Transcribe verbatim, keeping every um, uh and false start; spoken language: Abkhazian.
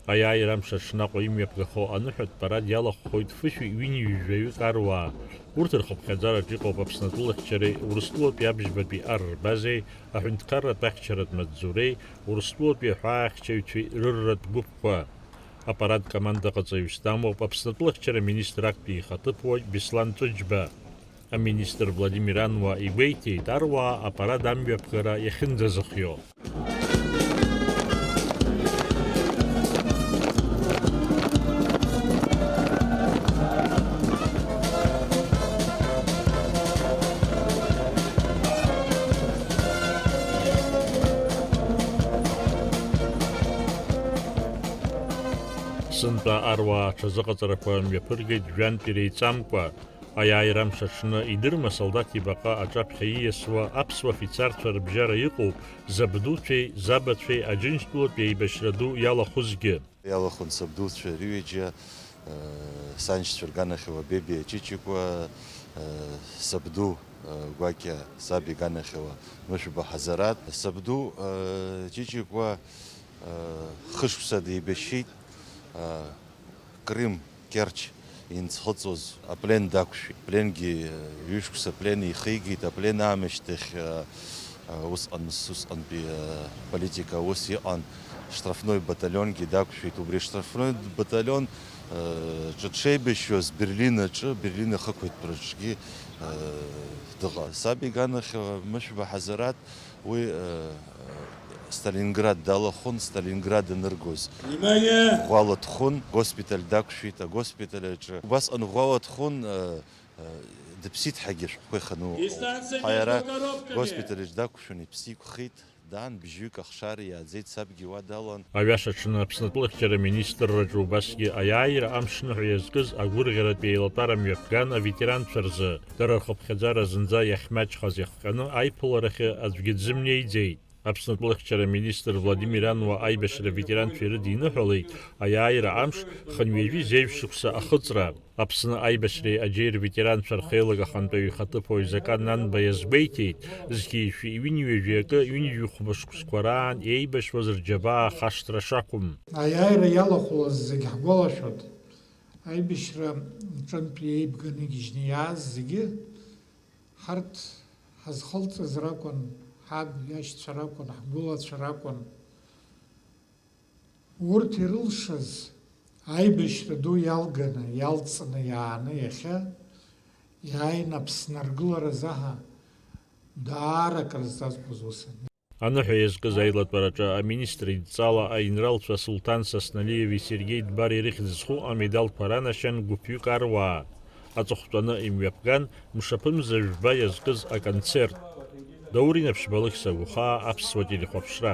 Аиааира амш аҽны Аҟәа имҩаԥгахо аныҳәатә парад иалахәхоит фышәи ҩынҩажәаҩык аруаа. Урҭ рхыԥхьаӡараҿ иҟоуп Аԥсны атәылахьчареи Урыстәылатәи абжьбатәи ар рбазеи, аҳәынҭқарратә ахьчаратә маҵзуреи, Урыстәылатәи аҳәаахьчаҩцәеи рырратә гәыԥқәа. Апарад командаҟаҵаҩыс дамоуп Аԥсны атәылахьчара министр актәи ихаҭыԥуаҩ Беслан Ҵәыџьба. Аминистр Владимир Ануа игәеиҭеит, аруаа апарад амҩаԥгара иахьынӡазыхио. Сынтәа аруаа аҽазыҟаҵарақәа мҩаԥыргеит жәантә иреиҵамкәа. Аиааира амш аҽны идырма асолдаҭ ибаҟа аҿаԥхьа ииасуа аԥсуа афицарцәа рыбжьара иҟоуп забдуцәеи забацәеи Аџьынџьтәылатәи аибашьра ду иалахәызгьы. Иалахәын сабдуцәа рҩыџьа, э, саншьцәа рганахьала Бебиа Ҷыҷыкәа, э, сабду, э, гәакьа саб иганахьала Мышәба Ҳазараҭ. Сабду, э, Ҷыҷыкәа, э, хышықәса деибашьит, э, Крым, Керч инцхыҵуаз аплен дақәшәеит. Апленгьы, э, ҩышықәса аплен ихигеит, аплен аамышьҭахь, э, э, усҟан, усҟантәи, э, политика аус иҟан, штрафной баталионгьы дақәшәеит. Убри аштрафной баталион, э, ҿы дшеибашьуаз Берлин аҿы, Берлин ахықәиҭтәраҿгьы, э, дыҟан. Саб иганахь, э, Мышәба Ҳазараҭ, уи, э, Сталинград далахәын, Сталинград аныргоз. Внимание! Ӷәӷәала дхәын, госпиталь дақәшәеит, агоспиталь аҿы. Убасҟан ӷәӷәала дхәын, э, э, дыԥсит ҳәагьы ашәҟәқәа ихану. Дистанция между коробками. Ҳа иара госпиталь аҿы дақәшәан, иԥсы иқәхеит, даан, бжьҩык ахшара иааӡеит, сабгьы уа далан. Аҩаша аҽны Аԥсны атәылахьчара аминистрраҿы убасгьы аиааира амш ныҳәа иазкыз агәырӷьаратәи аилатәара мҩаԥган аветеранцәа рзы. Дара рхыԥхьаӡара зынӡа иахьмаҷхаз иахҟьаны аиԥыларахьы аӡәгьы дзымнеиӡеит. Аԥсны атәылахьчара аминистр Владимир Ануа аибашьра аветеранцәа ирыдиныҳәалеит аиааира амш хынҩажәи зеижә шықәса ахыҵра. Аԥсны аибашьреи аџьеи рветеранцәа рхеилак ахантәаҩы ихаҭыԥуаҩ Закан Нанба иазгәеиҭеит, зқьи жәшәи ҩынҩажәи акы ҩынҩажәи хәба шықәсқәа раан еибашьуаз рџьабаа хашҭра шақәым. Аиааира иалахәлаз зегь ҳгәалашәоит. Аибашьра аҿынтә еибганы игьежьны иааз зегьы ҳарҭ ҳазхылҵыз ракәын, ҳаб иашьцәа ракәын, ҳгәылацәа ракәын. Урҭ ирылшаз аибашьра ду иалганы, иалҵны иааны иахьа иааин Аԥсны аргыларазы аҳа даара акрызҵазкуаз усын. Аныҳәа иазкыз аилатәараҿы аминистр идҵала аинралцәа Сулҭан Сасналиеви Сергеи Дбари рыхьӡ зху амедалқәа ранашьан гәыԥҩык аруаа. Аҵыхәтәаны имҩаԥган мшаԥымза жәба иазкыз аконцерт. Даур Инаԥшьба, Алықьса Гәыхаа, Аԥсуа телехәаԥшра.